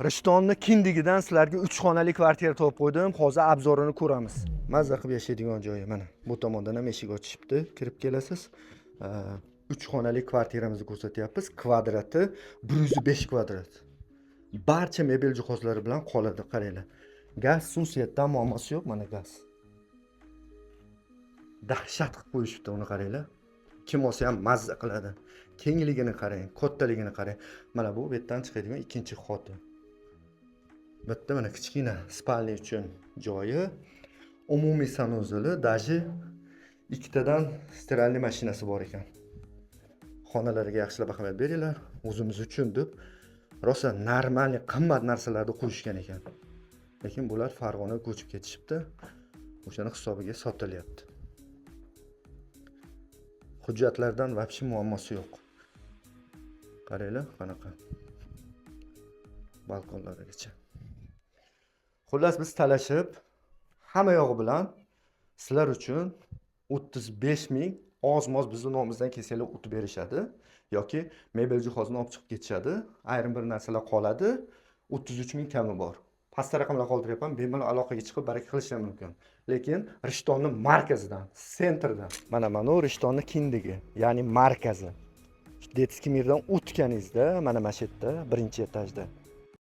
Rishtonni kindigidan sizlarga 3 xonali kvartira topib qo'ydim. Hozir обзор ini ko'ramiz. Mazza qilib yashaydigan joyi mana. Bu tomondan ham eshik ochishibdi. Kirib kelasiz. 3 xonali kvartiramizni ko'rsatyapmiz. Kvadrati 105 kvadrat. Barcha mebel jihozlari bilan qoladi, qaranglar. Gaz, suv, свет dan muammosi yo'q, mana gaz. Dahshat qilib qo'yishibdi uni, qaranglar. Kim olsa ham mazza qiladi. Kengligini qarang, kattaligini qarang. Mana bu yerdan chiqadigan ikkinchi ход i. Bitta mana kichkina спальня uchun joyi, umumiy санузел i, даже ikkitadan стиральный mashinasi bor ekan. Xonalariga yaxshilab ahamiyat beringlar. O'zimiz uchun deb rosa нормальный qimmat narsalarni qo'yishgan ekan. Lekin bular Farg'onaga ko'chib ketishibdi. O'shani hisobiga sotilyapti. Hujjatlardan вообще muammosi yo'q. Qaranglar, qanaqa balkonlarigacha. Xullas, biz talashib hamma yog'i bilan sizlar uchun 35 ming oz-moz bizni nomimizdan kelsanglar, o'tib berishadi yoki mebel jihozini olib chiqib ketishadi. Ayrim bir narsalar qoladi. 33 ming kami bor. Pastda raqamlar qoldiryapman, bemalol aloqaga chiqib baraka qilish ham mumkin. Lekin Rishtonni markazidan, центр dan. Mana u Rishtonni kindigi, ya'ni markazi. Детский мир dan o'tganingizda mana shu yerda, birinchi etajda.